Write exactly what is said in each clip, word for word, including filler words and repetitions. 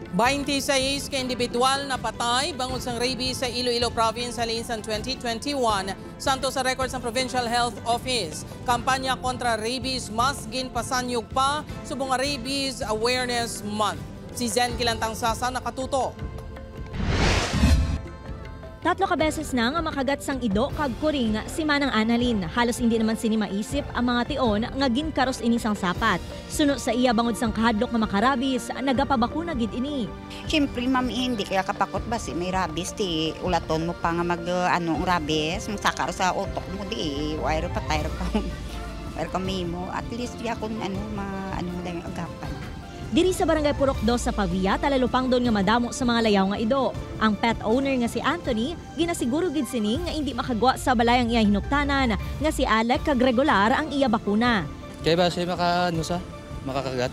Twenty-six ka individual napatay bangod sang rabies sa Iloilo Province halin sang twenty twenty-one, santo sa record sang Provincial Health Office. Kampanya kontra rabies mas ginpasanyog pa subong nga Rabies Awareness Month. Si Zen Kilantang Sasa nakatuto. Tatlo ka beses na nga makagat sang ido kag kuring si Manang Annalyn. Halos indi naman sini maisip ang mga tion nga ginkaros ini sang sapat. Suno sa iya, bangod sang kahadlok nga makarabis, nagapabakuna gid ini. Siyempre, ma'am, eh, hindi kaya kapakot ba si may rabies, ti ulaton mo pa nga mag, uh, ano, ang rabies, magsaka ra sa utok mo, di, why ra patay ra ka, why ra ka mimo. At least, di ako, ano, ma, ano mo dahil agapan. Diri sa Barangay Purok Dos sa Pavia, talalupangdon nga madamo sa mga layaw nga ido. Ang pet owner nga si Anthony, ginasiguro gid sini nga indi makagwa sa balay ang iya hinuktanan nga si Alec kag regular ang iya bakuna. Kay basi maka, ano sa, makakagat.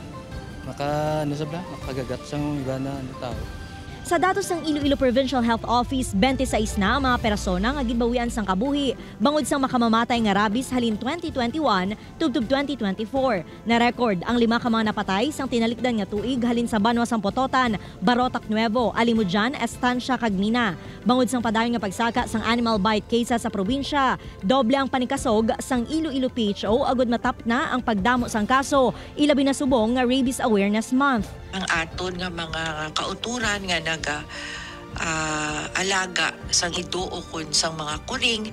Maka, ano sa bla? Makagagat sa iba na, ano, tao. Sa datos sang Iloilo Provincial Health Office, twenty-six na ang mga persona nga ginbawian sang kabuhi bangod sang makamamatay nga rabies halin twenty twenty-one tubtob twenty twenty-four. Na-record ang lima ka mga napatay sang tinalikdan nga tuig halin sa banwa sang Pototan, Barotac Nuevo, Alimodian, Estancia, kag Mina. Bangod sang padayon nga pagsaka sang animal bite cases sa probinsya, doble ang panikasog sang Iloilo P H O agud matapna ang pagdamo sang kaso, ilabi na subong nga Rabies Awareness Month. Ang aton nga mga kauturan nga naga, ah, alaga sang ido ukon sang mga kuring,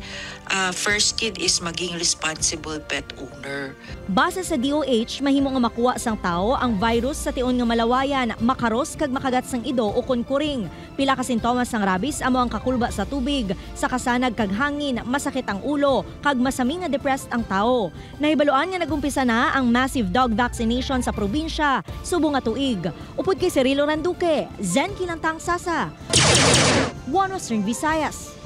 ah, first kid is maging responsible pet owner. Base sa D O H, mahimo nga makuha sang tawo ang virus sa tion nga malawayan, makaros kag makagat sang ido ukon kuring. Pila ka sintomas sang rabies amo ang kakulba sa tubig, sa kasanag kag hangin, masakit ang ulo, kag masami nga depressed ang tawo. Nahibaluan nga nag-umpisa na ang massive dog vaccination sa probinsya subong nga tuig. Upod kay Cirilo Randuque, Zen Kilantang Sasa, One Western Visayas.